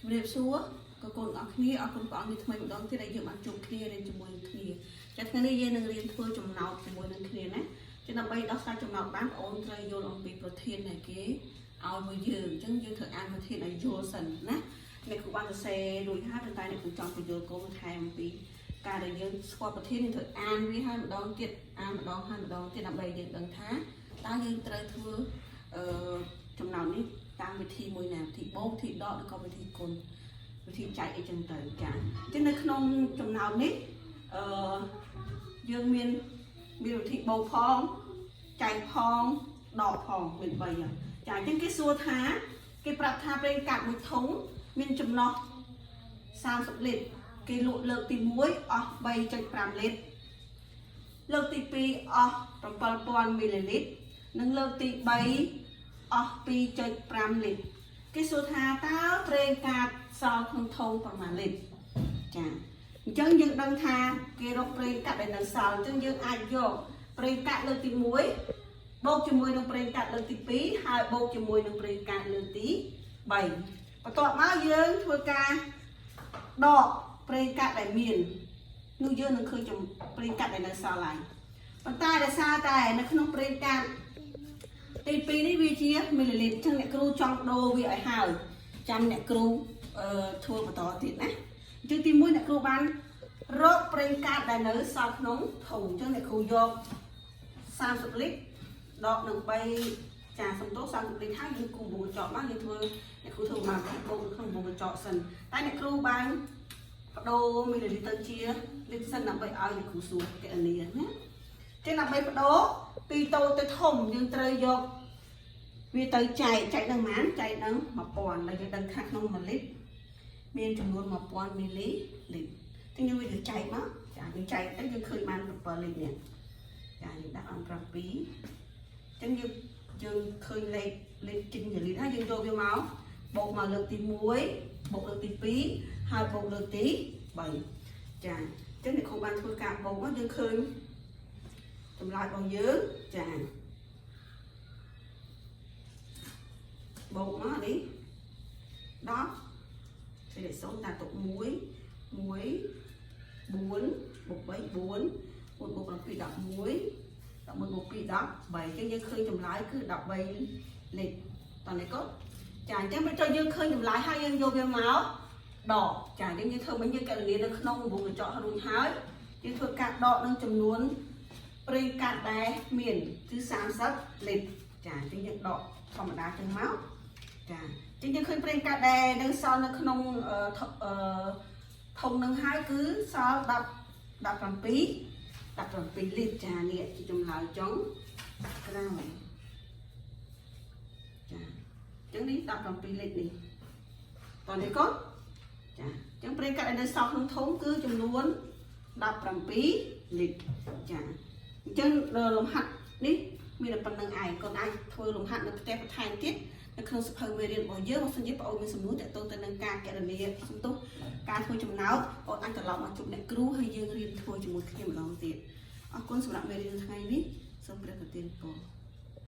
ជំរាបសួរកូនៗអស់គ្នាអរគុណព្រះអង្គនេះថ្មីម្ដងទៀតដែលយើងបានជួបគ្នារៀនជាមួយនឹងគ្នាចាថ្ងៃនេះយើងនឹងរៀនធ្វើចំណោទជាមួយនឹងគ្នាណាចឹងដើម្បីដោះស្រាយចំណោទបានបងអូនត្រូវយល់អំពីប្រធានដែលគេឲ្យមកយើងអញ្ចឹងយើងត្រូវអានប្រធានឲ្យយល់សិនណាអ្នកគ្រូបានសរសេររួចហើយប៉ុន្តែអ្នកគ្រូចង់បញ្យល់កូនថែមអំពីការដែលយើងស្គាល់ប្រធានយើងត្រូវអានវាហើយម្ដងទៀតអានម្ដងហើយម្ដងទៀតដើម្បីយើងដឹងថាតើយើងត្រូវធ្វើអឺចំណោទនេះតាមវិធីមួយណាវិធីបូកវិធីដកឬក៏វិធីគុណវិធីចែកអីចឹងទៅចាអញ្ចឹងនៅក្នុងចំណោទនេះអឺយើងមានមានវិធីបូកផងចែកផងដកផងមាន3ហ្នឹងចាអញ្ចឹងគេសួរថាគេប្រាប់ថាប្រេងកាតមួយធុងមានចំណុះ30លីត្រគេលក់លើកទី1អស់3.5លីត្រលើកទី2អស់7000មីលីលីត្រនិងលើកទី3អស់2.5លីត្រគេសួរថាតើប្រេងកាតសល់ក្នុងធុងប្រមាណលីត្រចាអញ្ចឹងយើងដឹងថាគេរកប្រេងកាតដែលនៅសល់អញ្ចឹងយើងអាចយកប្រេងកាតលើកទី1បូកជាមួយនឹងប្រេងកាតលើកទី2ហើយបូកជាមួយនឹងប្រេងកាតលើកទី3បន្ទាប់មកយើងធ្វើការដកប្រេងកាតដែលមាននោះយើងនឹងឃើញប្រេងកាតដែលនៅសល់ហើយប៉ុន្តែដោយសារតែនៅក្នុងប្រេងកាតទី2នេះវាជាមីលីលីត្រអញ្ចឹងអ្នកគ្រូចង់ដូរវាឲ្យហើយចាំអ្នកគ្រូអឺធ្វើបន្តទៀតណាអញ្ចឹងទី1អ្នកគ្រូបានរកប្រេងកាតដែលនៅសល់ក្នុងធុងអញ្ចឹងអ្នកគ្រូយក30លីត្រដកនឹង3ចាសំទោស30លីត្រហើយយើងគូវងកញ្ចក់មកយើងធ្វើអ្នកគ្រូធ្វើមកបូកនៅក្នុងវងកញ្ចក់សិនតែអ្នកគ្រូបានបដូរមីលីលីត្រទៅជាលីត្រសិនដើម្បីឲ្យអ្នកគ្រូសួរកណនីណាចឹងដើម្បីបដូរពីតូចទៅធំយើងត្រូវយកវាទៅចែកចែកនឹងប៉ុន្មានចែកនឹង1000ដែលយើងដឹងថាក្នុង1លីត្រមានចំនួន1000មីលីលីត្រចឹងយើងវាទៅចែកមកចាយើងចែកទៅយើងឃើញបាន7លីត្រនេះចាយើងដាក់អំ7ចឹងយើងយើងឃើញលេខលេខចេញជាលីត្រហើយយើងយកវាមកបូកមកលើកទី1បូកលើកទី2ហើយបូកលើកទី3ចាអញ្ចឹងអ្នកគ្រូបានធ្វើការបូកមកយើងឃើញចម្លើយរបស់យើងចាបូកមកនេះ10សេលេខ0តាទុក1 1 4បូក3 4 4បូក7 11 11បូក2 13អញ្ចឹងយើងឃើញចម្លើយគឺ13លេខតោះនេះកូនចាអញ្ចឹងពេលចូលយើងឃើញចម្លើយហើយយើងយកវាមកដកចាអញ្ចឹងយើងធ្វើមិញយើងកណនានៅក្នុងវងកញ្ចក់រួចហើយយើងធ្វើការដកនឹងចំនួនប្រេងកាតដែលមានគឺ30លីត្រចាអញ្ចឹងយើងដកធម្មតាចឹងមកចាអញ្ចឹងយើងឃើញប្រេងកាតដែលនៅសល់នៅក្នុងអឺអឺធុងនឹងហើយគឺសល់10 17 17លីត្រចានេះជាចម្លើយចុងក្រោយចាអញ្ចឹងនេះ17លីត្រនេះតោះនេះកូនចាអញ្ចឹងប្រេងកាតដែលនៅសល់ក្នុងធុងគឺចំនួន17លីត្រចាអញ្ចឹងលំហាត់នេះមានតែប៉ុណ្្នឹងឯងកូនអាចធ្វើលំហាត់នៅផ្ទះបន្ថែមទៀតនៅក្នុងសភៅមេរៀនរបស់យើងបើសិនជាបងអូនមានសំណួរទាក់ទងទៅនឹងការកណនាសំទោសការធ្វើចំណោទបងអាចត្រឡប់មកជួបអ្នកគ្រូហើយយើងរៀនធ្វើជាមួយគ្នាម្ដងទៀតអរគុណសម្រាប់មេរៀនថ្ងៃនេះសូមព្រះប្រទានពរ។